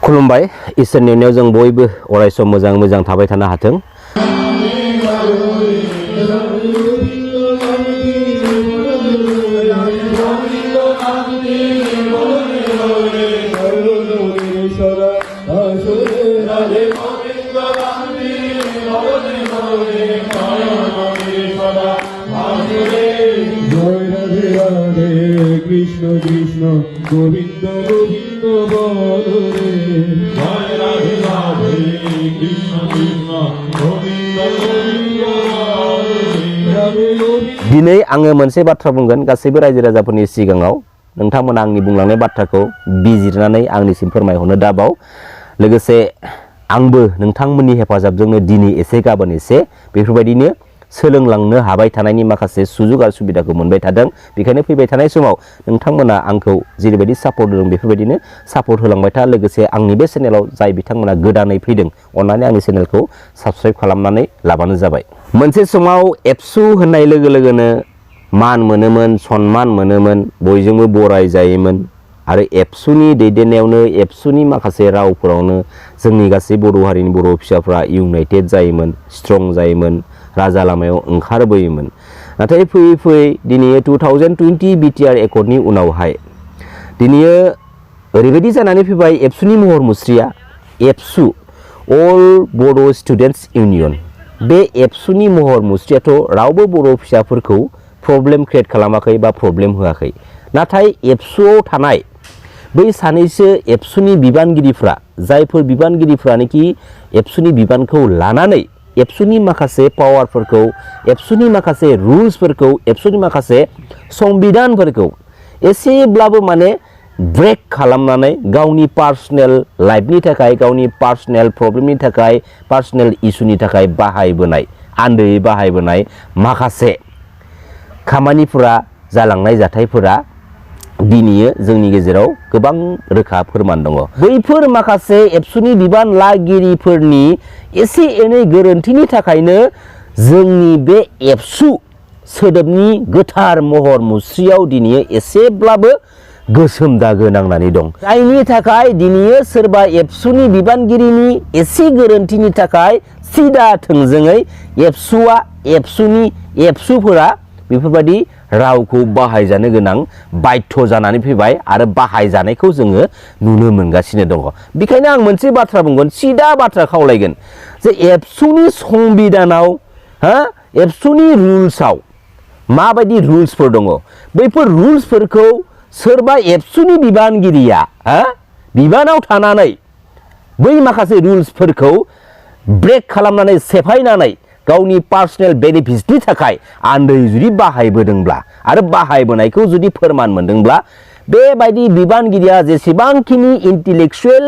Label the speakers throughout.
Speaker 1: खुलुमबाय इसोरनि अननायाव जों बयबो अरायसम मोजां थाबाय थानो हाथों।
Speaker 2: কৃষ্ণ কৃষ্ণ গোবিন্দ গোবিন্দ বলে জয় রাধে রাধে কৃষ্ণ কৃষ্ণ গোবিন্দ গোবিন্দ
Speaker 1: दिनै आङो मोनसे बाथ्रा बुंगोन गासैबो रायजो राजाफोरनि सिगाङाव नोंथांमोना आंनि बुंलांनाय बाथ्राखौ बिजिरनानै आंनिसिम फोरमायहरनो दाबाव लोगोसे आंबो नोंथांमोननि हेफाजाबजोंनो दिनै एसे गाबोन एसे बेफोरबायदिनो सोलोंलांनो हाबाय थानायनि माखासे सुजुग आरो सुबिदाखौ मोनबाय थादों। बेखायनो फैबाय थानाय समाव नोंथांमोना आंखौ जेरैबायदि सापर्ट होदों बेफोरबायदिनो सापर्ट होलांबाय था। लोगोसे आंनि बे चेनेलाव जाय बिथांमोना गोदानै फैदों अननानै आंनि चेनेलखौ साबस्क्राइब खालामनानै लाबानो जाबाय। मोनसे समाव एबसु होननाय लोगो लोगोनो मान मोनोमोन, सन्मान मोनोमोन, बयजोंबो बराय जायोमोन आरो एबसुनि दैदेननायावनो एबसुनि माखासे रावफोरावनो जोंनि गासै बर' हारिनि बर' फिसाफ्रा इउनाइटेड जायोमोन, स्ट्रं जायोमोन, राजा लामायाव ओंखारबोयोमोन। नाथाय फैयै फैयै दिनै 2020 बिटिआर एकर्डनि उनावहाय दिनै ओरैबायदि जानानै फैबाय एबसुनि महर मुस्रिया एबसु अल बड' स्टुडेन्टस इउनियन। बे एबसुनि महर मुस्रियाथ' रावबो बर' फिसाफोरखौ प्रब्लेम क्रिएट खालामाखै बा प्रब्लेम होआखै। नाथाय एबसुआव थानाय बै सानैसो एबसुनि बिबानगिरिफ्रा जायफोर बिबानगिरिफ्रानोखि एबसुनि बिबानखौ लानानै एबसुनि माखासे पावारफोरखौ, एबसुनि माखासे रुल्सफोरखौ, एबसुनि माखासे संबिधानफोरखौ एसेब्लाबो माने ब्रेक खालामनानै गावनि पार्सनेल लाइफनि थाखाय, गावनि पार्सनेल प्रब्लेमनि थाखाय, पार्सनेल इसुनि थाखाय बाहायबोनाय, आन्दायै बाहायबोनाय माखासे खामानिफोरा जालांनाय जाथायफोरा दिनै जोंनि गेजेराव गोबां रोखा फोरमान दङ। बैफोर माखासे एबसुनि बिबान लागिरिफोरनि एसे एनै गोरोन्थिनि थाखायनो जोंनि बे एबसु सोदोबनि गोथार महर मुस्रियाव दिनै एसेब्लाबो गोसोम दागो नांनानै दं। जायनि थाखाय दिनै सोरबा एबसुनि बिबानगिरिनि एसे गोरोन्थिनि थाखाय सिदा थोंजोङै एबसुफोरा बेफोरबायदि रावखौ बाहायजानो गोनां बाध्य जानानै फैबाय आरो बाहायजानायखौ जोङो नुनो मोनगासिनो दङ। बेखायनो आं मोनसे बाथ्रा बुंगोन, सिदा बाथ्रा खावलायगोन जे एबसुनि संबिधानाव एबसुनि रुल्सआव माबायदि रुल्सफोर दङ, बैफोर रुल्सफोरखौ सोरबा एबसुनि बिबानगिरिया बिबानाव थानानै बै माखासे रुल्सफोरखौ ब्रेक खालामनानै सेफायनानै गावनि पार्सनेल बेनिफिट्सनि थाखाय आन्दायै जुदि बाहायबोदोंब्ला आरो बाहायबोनायखौ जुदि फोरमान मोनदोंब्ला बेबायदि बिबानगिरिया जेसेबांखिनि इन्टेलेक्सुवेल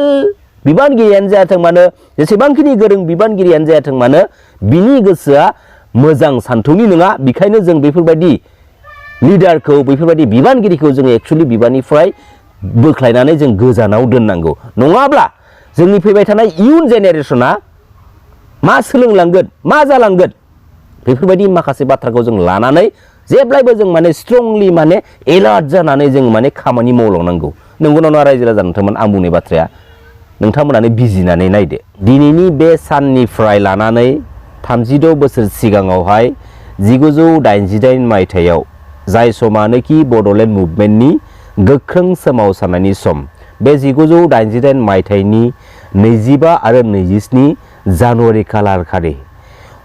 Speaker 1: बिबानगिरियानो जायाथों मानो, जेसेबांखिनि गोरों बिबानगिरियानो जायाथों मानो, बिनि गोसोआ मोजां सान्थौनि नङा। बेखायनो जों बेफोरबायदि लिडारखौ, बेफोरबायदि बिबानगिरिखौ जोङो एक्सुवेलि बिबाननिफ्राय बोख्लायनानै जों गोजानाव दोननांगौ। नङाब्ला जोंनि फैबाय थानाय इयुन जेनेरेसना मा सोलोंलांगोन, मा जालांगोन, बेफोरबायदि माखासे बाथ्राखौ जों लानानै जेब्लायबो जों माने स्ट्रंलि माने एलार्ट जानानै जों माने खामानि मावलांनांगौ। नंगौना नङा रायजो राजा नोंथांमोन? आं बुंनाय बाथ्राया नोंथांमोनानो बिजिरनानै नायदो। दिनैनि बे साननिफ्राय लानानै 36 बोसोर सिगाङावहाय 1988 मायथाइयाव जाय समानोखि बड'लेण्ड मुभमेन्टनि गोख्रों सोमावसारनायनि सम, बे 1988 मायथाइनि 25 आरो 27 जानुवारि खालार खालि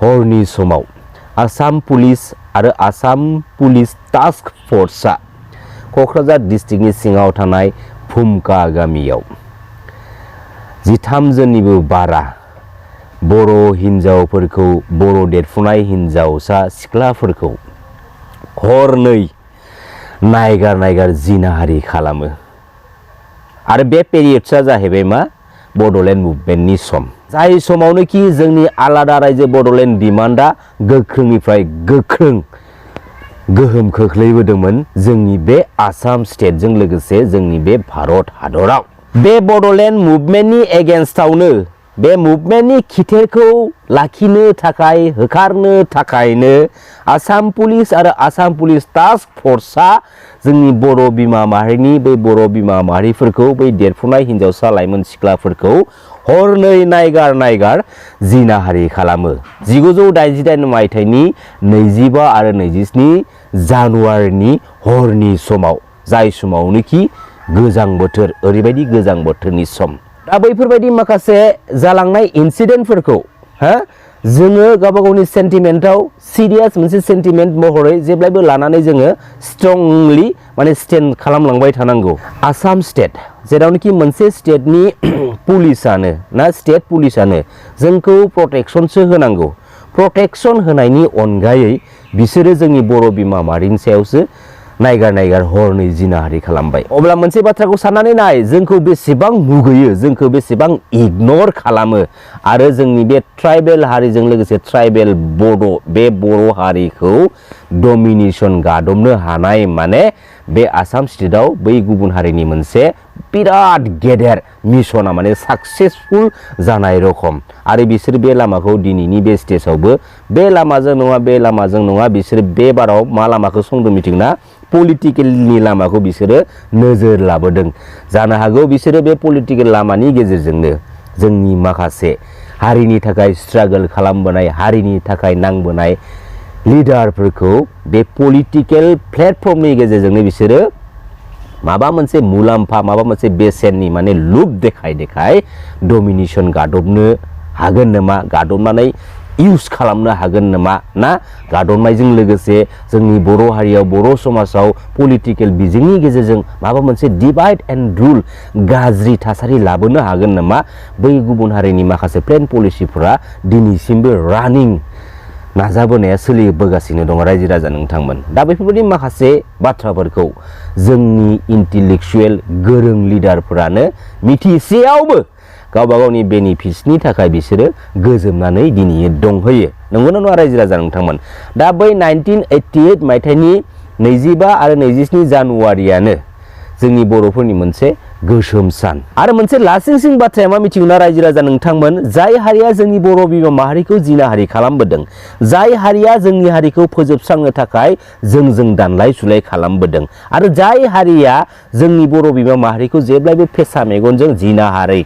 Speaker 1: हरनि समाव आसाम पुलिस आरो आसाम पुलिस टास्क फर्सआ क'क्राझार डिस्ट्रिक्टनि सिङाव थानाय भुमका गामियाव 13 जननिबो बारा बर' हिन्जावफोरखौ, बर' देरफुनाय हिन्जावसा सिख्लाफोरखौ हरनै नायगार जिनाहारि खालामो। आरो बे पेरियड्सआ जाहैबाय मा? बड'लेण्ड मुभमेन्टनि सम। जाय समावनोखि जोंनि आलादा रायजो बड'लेण्ड डिमान्डआ गोख्रोंनिफ्राय गोख्रों गोहोम खोख्लैबोदोंमोन जोंनि बे आसाम स्टेटजों लोगोसे जोंनि बे भारत हादराव। बे बड'लेण्ड मुभमेन्टनि एगेन्स्टआवनो बे मुभमेन्टनि खिथेरखौ लाखिनो थाखाय होखारनो थाखायनो आसाम पुलिस आरो आसाम पुलिस टास्क फर्सआ जोंनि बर' बिमा माहारिनि बै बर' बिमा माहारिफोरखौ बै देरफुनाय हिनजावसा लाइमोन सिख्लाफोरखौ हरनै नायगार जिनाहारि खालामो। 1988 मायथाइनि 25 आरो 27 जानुवारिनि हरनि समाव, जाय समावनोखि गोजां बोथोर, ओरैबायदि गोजां बोथोरनि सम। दा बैफोरबायदि माखासे जालांनाय इन्सिडेन्टफोरखौ जोङो गावबा गावनि सेन्टिमेन्टआव सिरियास मोनसे सेन्टिमेन्ट महरै जेब्लायबो लानानै जोङो स्ट्रंलि माने स्टेन्ड खालामलांबाय थानांगौ। आसाम स्टेट, जेरावनोखि मोनसे स्टेटनि पुलिसानो ना स्टेट पुलिसानो जोंखौ प्रटेक्शनसो होनांगौ। प्रटेक्शन होनायनि अनगायै बिसोरो जोंनि बर' बिमा माहारिनि सायावसो नायगार हरनै जिनाहारि खालामबाय। अब्ला मोनसे बाथ्राखौ साननानै नाय, जोंखौ बेसेबां मुगैयो, जोंखौ बेसेबां इगनर खालामो आरो जोंनि बे ट्राइबेल हारिजों लोगोसे ट्राइबेल बड' बे बर' हारिखौ डमिनेसन गादबनो हानाय माने बे आसाम स्टेटआव बै गुबुन हारिनि मोनसे बिराद गेदेर मिशना माने साक्सेसफुल जानाय रखम। आरो बिसोर बे लामाखौ दिनैनि बे स्टेजावबो बे लामाजों नङा बिसोर बे बाराव मा लामाखौ संदों मिथिगौना? पलिटिकेलनि लामाखौ बिसोरो नोजोर लाबोदों। जानो हागौ बिसोरो बे पलिटिकेल लामानि गेजेरजोंनो जोंनि माखासे हारिनि थाखाय स्ट्रागल खालामबोनाय, हारिनि थाखाय नांबोनाय लिडारफोरखौ बे पलिटिकेल प्लेटफर्मनि गेजेरजोंनो बिसोरो माबा मोनसे मुलाम्फा, माबा मोनसे बेसेननि माने लुप देखाय डमिनेसन गादबनो हागोन नामा, गादबनानै इउज खालामनो हागोन नामा ना, गादबनायजों लोगोसे जोंनि बर' हारियाव, बर' समाजाव पलिटिकेल बिजोंनि गेजेरजों माबा मोनसे डिभाइड एन्ड रुल गाज्रि थासारि लाबोनो हागोन नामा, बै गुबुन हारिनि माखासे प्लेन पलिसिफोरा दिनैसिमबो रानिं नाजाबोनाया सोलिबोगासिनो दङ रायजो राजा नोंथांमोन। दा बेफोरबायदि माखासे बाथ्राफोरखौ जोंनि इन्टेलेक्सुवेल गोरों लिडारफोरानो मिथिसेयावबो गावबा गावनि बेनिफिट्सनि थाखाय बिसोरो गोजोमनानै दिनै दंहोयो। नंगौना नङा रायजो राजा नोंथांमोन? दा बै 1988 मायथाइनि 25 आरो 27 जानुवारियानो जोंनि बर'फोरनि मोनसे गोसोम सान। आरो मोनसे लासिंसिं बाथ्राया मा मिथिगौना रायजो राजा नोंथांमोन? जाय हारिया जोंनि बर' बिमा माहारिखौ जिनाहारि खालामबोदों, जाय हारिया जोंनि हारिखौ फोजोबस्रांनो थाखाय जोंजों दानलाय सुलाय खालामबोदों, आरो जाय हारिया जोंनि बर' बिमा माहारिखौ जेब्लायबो फेसा मेगनजों जिनाहारि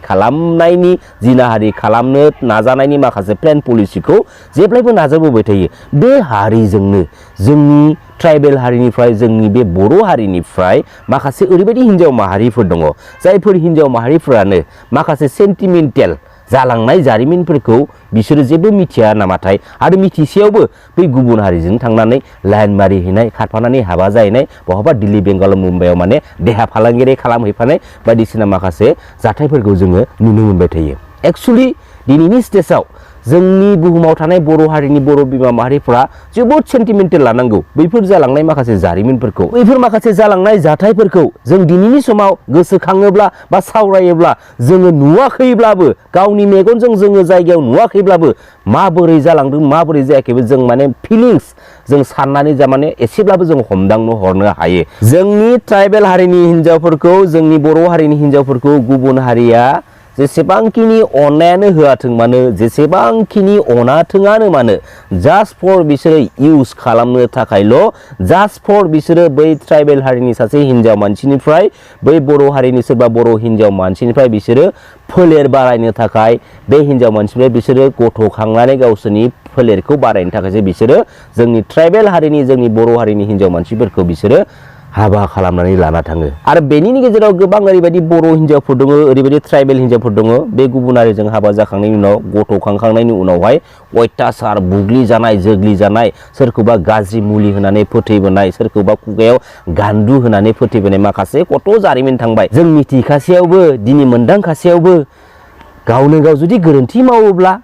Speaker 1: खालामनो नाजानायनि माखासे प्लेन पलिसिखौ जेब्लायबो नाजाबोबाय थायो, बे हारिजोंनो जोंनि ट्राइबेल हारिनिफ्राय, जोंनि बे बर' हारिनिफ्राय माखासे ओरैबायदि हिन्जाव माहारिफोर दङ, जायफोर हिन्जाव माहारिफोरानो माखासे सेन्टिमेन्टेल जालांनाय जारिमिनफोरखौ बिसोरो जेबो मिथिया नामाथाय, आरो मिथिसेयावबो बै गुबुन हारिजों थांनानै लाइन मारिहैनाय, खारफानानै हाबा जाहैनाय, बहाबा दिल्ली, बेंगाल, मुम्बाइआव माने देहा फालांगिरि खालामहैफानाय बायदिसिना माखासे जाथायफोरखौ जोङो नुनो मोनबाय थायो। एक्सुवेलि दिनैनि स्टेजाव जोंनि बुहुमाव थानाय बर' हारिनि बर' बिमा माहारिफोरा जोबोद सेन्टिमेन्टेल लानांगौ बैफोर जालांनाय माखासे जारिमिनफोरखौ, बैफोर माखासे जालांनाय जाथायफोरखौ जों दिनैनि समाव गोसोखाङोब्ला बा सावरायोब्ला जोङो नुवाखैब्लाबो, गावनि मेगनजों जोङो जायगायाव नुवाखैब्लाबो माबोरै जालांदों माबोरै जायाखैबो जों माने फिलिंस जों साननानै जा माने एसेब्लाबो जों हमदांनो हरनो हायो। जोंनि ट्राइबेल हारिनि हिन्जावफोरखौ, जोंनि बर' हारिनि हिन्जावफोरखौ गुबुन हारिया जेसेबांखिनि अननायानो होआथों मानो, जेसेबांखिनि अनाथोङानो मानो, जास्ट फर बिसोरो इउज खालामनो थाखायल', जास्ट फर बिसोरो बै ट्राइबेल हारिनि सासे हिन्जाव मानसिनिफ्राय बै बर' हारिनि सोरबा बर' हिन्जाव मानसिनिफ्राय बिसोरो फोलेर बारायनो थाखाय, बे हिन्जाव मानसिनिफ्राय बिसोरो गथ' खांनानै गावसोरनि फोलेरखौ बारायनो थाखायसो बिसोरो जोंनि ट्राइबेल हारिनि, जोंनि बर' हारिनि हिन्जाव मानसिफोरखौ बिसोरो हाबा खालामनानै लाना थाङो। आरो बेनि गेजेराव गोबां ओरैबायदि बर' हिन्जावफोर दङ, ओरैबायदि ट्राइबेल हिन्जावफोर दङ, बे गुबुन हारिजों हाबा जाखांनायनि उनाव, गथ' खांखांनायनि उनावहाय अयथासार बुग्लि जानाय, जोग्लि जानाय, सोरखौबा गाज्रि मुलि होनानै फोथैबोनाय, सोरखौबा खुगायाव गान्दु होनानै फोथैबोनाय माखासे कत' जारिमिन थांबाय। जों मिथिखासेयावबो, दिनै मोनदांखासेयावबो गावनो गाव जुदि गोरोन्थि मावोब्ला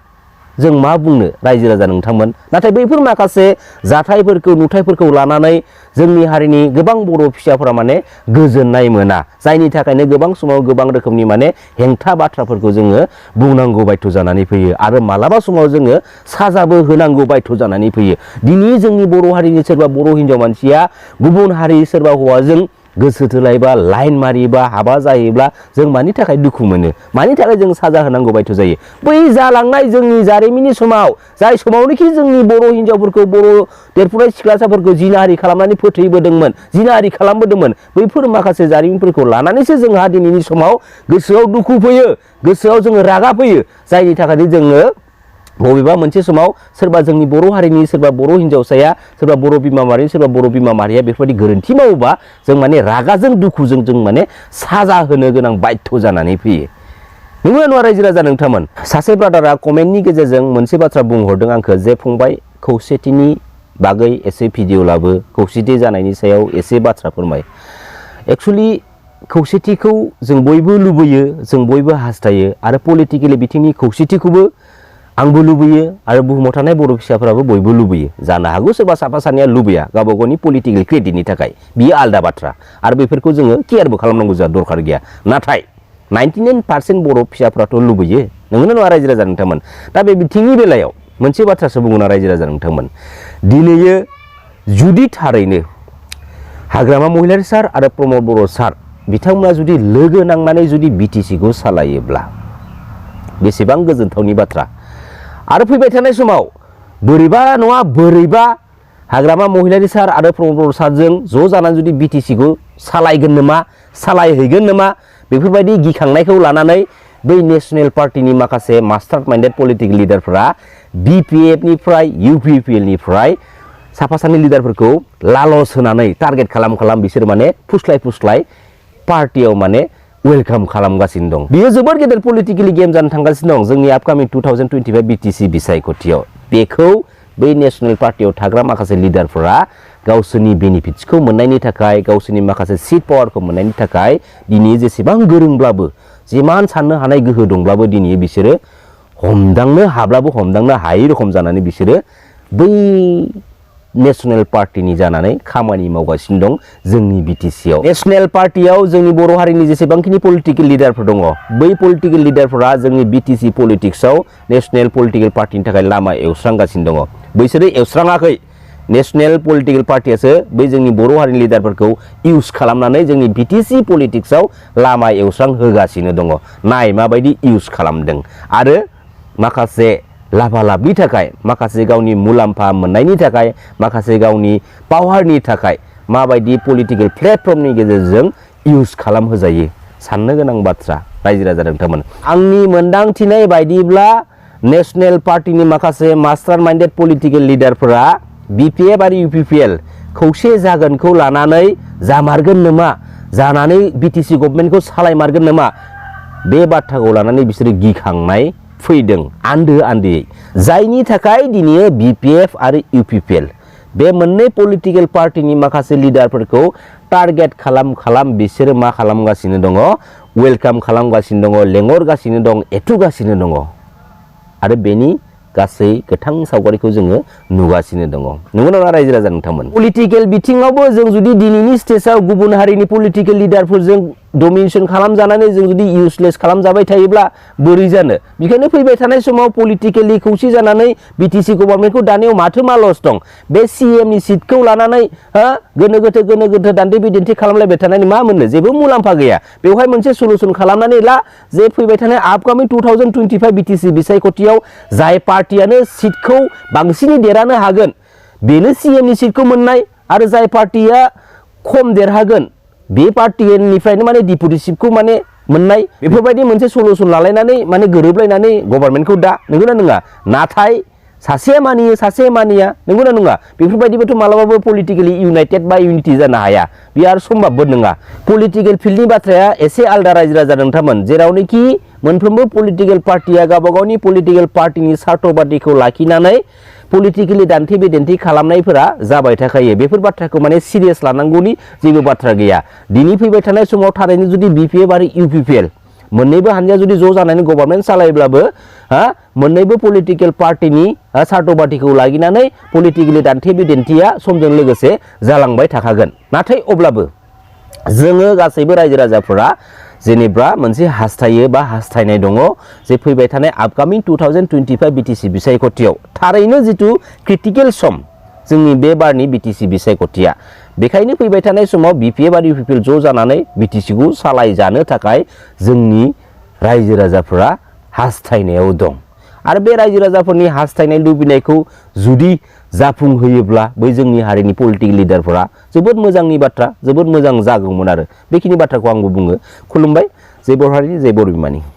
Speaker 1: जों मा बुंनो रायजो राजा नोंथांमोन? नाथाय बैफोर माखासे जाथायफोरखौ, नुथायफोरखौ लानानै जोंनि हारिनि गोबां बर' फिसाफोरा माने गोजोननाय मोना, जायनि थाखायनो गोबां समाव गोबां रोखोमनि माने हेंथा बाथ्राफोरखौ जोङो बुंनांगौ बायध' जानानै फैयो, आरो मालाबा समाव जोङो साजाबो होनांगौ बायध' जानानै फैयो। दिनै जोंनि बर' हारिनि सोरबा बर' हिन्जाव मानसिया गुबुन हारि सोरबा हौवाजों गोसो थोलायबा लाइन मारिबा हाबा जायोब्ला जों मानि थाखाय दुखु मोनो मानि थाखाय जों साजा होनांगौ बायथ' जायो बै जालांनाय जोंनि जारिमिननि समाव जाय समावनोखि जोंनि बर' हिनजावफोरखौ बर' देरफुनाय सिख्लासाफोरखौ जिनाहारि खालामनानै फोथैबोदोंमोन जिनाहारि खालामबोदोंमोन बैफोर माखासे जारिमिनफोरखौ लानानैसो जोंहा दिनैनि समाव गोसोआव दुखु फैयो गोसोआव जोङो रागा फैयो जायनि थाखायनो जोङो बबेबा मोनसे समाव सोरबा जोंनि बर' हारिनि सोरबा बर' हिनजावसाया सोरबा बर' बिमा माहारि सोरबा बर' बिमा माहारिया बेफोरबायदि गोरोन्थि मावोबा जों माने रागाजों दुखुजों जों माने साजा होनो गोनां बाध्य जानानै फैयो नंगौना नङा रायजो राजा नोंथांमोन सासे ब्रादारा कमेन्टनि गेजेरजों मोनसे बाथ्रा बुंहरदों आंखौ जे फंबाय खौसेथिनि बागै एसे भिडिअ लाबो खौसेथि जानायनि सायाव एसे बाथ्रा फोरमाय एक्चुअली खौसेथिखौ जों बयबो लुबैयो जों बयबो हास्थायो आरो पलिटिकेलि बिथिंनि खौसेथिखौबो आंबो लुबैयो आरो बुहुमाव थानाय बर' फिसाफोराबो बयबो लुबैयो जानो हागौ सोरबा साफा सानैया लुबैया गावबा गावनि पलिटिकेल क्रेडिटनि थाखाय बियो आलादा बाथ्रा आरो बेफोरखौ जोङो केयारबो खालामनांगौ जोंहा दरखार गैया नाथाय 99% बर' फिसाफ्राथ' लुबैयो नंगौना नङा रायजो राजा नोंथांमोन दा बे बिथिंनि बेलायाव मोनसे बाथ्रासो बुंगोना रायजो राजा नोंथांमोन दिनैयो जुदि थारैनो हाग्रामा महिलारी सार आरो प्रमद बर' सार बिथांमोना जुदि लोगो नांनानै जुदि बिटिसिखौ सालायोब्ला बेसेबां गोजोनथावनि बाथ्रा आरो फैबाय थानाय समाव बोरैबा नङा बोरैबा हाग्रामा महिलारी सार आरो प्रमद बर' सारजों ज' जानानै जुदि बिटिसिखौ सालायगोन नामा सालायहैगोन नामा बेफोरबायदि गिखांनायखौ लानानै बै नेशनेल पार्टिनि माखासे मास्टार माइन्डेड पलिटिकेल लिडारफोरा बिपिएफनिफ्राय इउपिपिएलनिफ्राय साफा सानै लिडारफोरखौ लालस होनानै टारगेट खालाम बिसोर माने फुस्लाय पार्टियाव माने वेलकाम खालामगासिनो दं बियो जोबोद गेदेर पलिटिकेलि गेम जानो थांगासिनो दं जोंनि आपकामिं 2025 बिटिसि बिसायख'थियाव बेखौ बै नेशनेल पार्टियाव थाग्रा माखासे लिडारफोरा गावसोरनि बेनिफिट्सखौ मोननायनि थाखाय गावसोरनि माखासे सिट पावारखौ मोननायनि थाखाय दिनै जेसेबां गोरोंब्लाबो जिमान साननो हानाय गोहो दंब्लाबो दिनै बिसोरो हमदांनो हाब्लाबो हमदांनो हायै रखम जानानै बिसोरो बै नेशनेल पार्टिनि जानानै खामानि मावगासिनो दं जोंनि बिटिसिआव नेशनेल पार्टियाव जोंनि बर' हारिनि जेसेबांखिनि पलिटिकेल लिडारफोर दङ बै पलिटिकेल लिडारफोरा जोंनि बिटिसि पलिटिक्सआव नेशनेल पलिटिकेल पार्टिनि थाखाय लामा एवस्रांगासिनो दङ बैसोरो एवस्राङाखै नेशनेल पलिटिकेल पार्टियासो बै जोंनि बर' हारिनि लिडारफोरखौ इउज खालामनानै जोंनि बिटिसि पलिटिक्सआव लामा एवस्रां होगासिनो दङ नाय माबायदि इउज खालामदों आरो माखासे लाभालाभनि थाखाय माखासे गावनि मुलाम्फा मोननायनि थाखाय माखासे गावनि पावारनि थाखाय माबायदि पलिटिकेल प्लेटफर्मनि गेजेरजों इउज खालामहोजायो साननो गोनां बाथ्रा रायजो राजा नोंथांमोन आंनि मोनदांथिनाय बायदिब्ला नेशनेल पार्टिनि माखासे मास्टार माइन्डेड पलिटिकेल लिडारफोरा बिपिएफ आरो इउपिपिएल खौसे जागोनखौ लानानै जामारगोन नामा जानानै बिटिसि गभर्नमेन्टखौ सालायमारगोन नामा बे बाथ्राखौ लानानै बिसोरो गिखांनाय फैदों आन्दोयै जायनि थाखाय दिनै बिपिएफ आरो इउपिपिएल बे मोननै पलिटिकेल पार्टिनि माखासे लिडारफोरखौ टारगेट खालाम बिसोरो मा खालामगासिनो दङ वेलकाम खालामगासिनो दङ लेंहरगासिनो दं एथुगासिनो दङ आरो बेनि गासै गोथां सावगारिखौ जोङो नुगासिनो दङ नंगौना नङा रायजो राजा नोंथांमोन पलिटिकेल बिथिङावबो जों जुदि दिनैनि स्टेजआव गुबुन हारिनि पलिटिकेल लिडारफोरजों डमिनेसन खालामजानानै जों जुदि इउजलेस खालामजाबाय थायोब्ला बोरै जानो बेखायनो फैबाय थानाय समाव पलिटिकेलि खौसे जानानै बिटिसि गभर्नमेन्टखौ दानायाव माथो मा लस दं बे सिएमनि सिटखौ लानानै गोनो गोथो दान्थे बिदान्थे खालामलायबाय थानायनि मा मोननो जेबो मुलाम्फा गैया बेवहाय मोनसे सलुसन खालामनानै ला जे फैबाय थानाय आपकामिं 2025 बिटिसि बिसायख'थियाव जाय पार्टियानो सिटखौ बांसिनै देरहानो हागोन बेनो सिएमनि सिटखौ मोननाय आरो जाय पार्टिया खम देरहागोन बे पार्टिनिफ्रायनो माने डिपुटिसिपखौ माने मोननाय बेफोरबायदि मोनसे सलुसन लालायनानै माने गोरोबलायनानै गभर्नमेन्टखौ दा नंगौना नङा नाथाय सासे मानियो सासे मानिया नंगौना नङा बेफोरबायदिबोथ' मालाबाबो पलिटिकेलि इउनाइटेड बा इउनिटि जानो हाया बे आरो सम्भबबो नङा पलिटिकेल फिल्डनि बाथ्राया एसे आलदा रायजो राजा नोंथांमोन जेरावनोखि मोनफ्रोमबो पलिटिकेल पार्टिया गावबा गावनि पलिटिकेल पार्टिनि सार्थबादिखौ लाखिनानै पलिटिकेलि दान्थे बिदान्थे खालामनायफोरा जाबाय थाखायो बेफोर बाथ्राखौ माने सिरियास लानांगौनि जेबो बाथ्रा गैया दिनै फैबाय थानाय समाव थारैनो जुदि बिपिएफ आरो इउपिपिएल मोननैबो हानजाया जुदि ज' जानानै गभर्नमेन्ट सालायोब्लाबो मोननैबो पलिटिकेल पार्टिनि सार्थबादिखौ लागिनानै पलिटिकेलि दान्थे बिदान्थेया समजों लोगोसे जालांबाय थाखागोन नाथाय अब्लाबो जोङो गासैबो रायजो राजाफोरा जेनेबा मोनसे हास्थायो बा हास्थायनाय दङ जे फैबाय थानाय आपकामिं 2025 बिटिसि बिसायख'थियाव थारैनो जिथु क्रिटिकेल सम जोंनि बे बारनि बिटिसि बिसायख'थिया बेखायनो फैबाय थानाय समाव बिपिएफ आरो इउपिपिएल ज' जानानै बिटिसिखौ सालायजानो थाखाय जोंनि रायजो राजाफोरा हास्थायनायाव दं आरो बे रायजो राजाफोरनि हास्थायनाय लुबैनायखौ जुदि जाफुंहोयोब्ला बै जोंनि हारिनि पलिटिकेल लिडारफोरा जोबोद मोजांनि बाथ्रा जोबोद मोजां जागौमोन आरो बेखिनि बाथ्राखौ आंबो बुङो खुलुमबाय जय बर' हारि जय बर' बिमानि।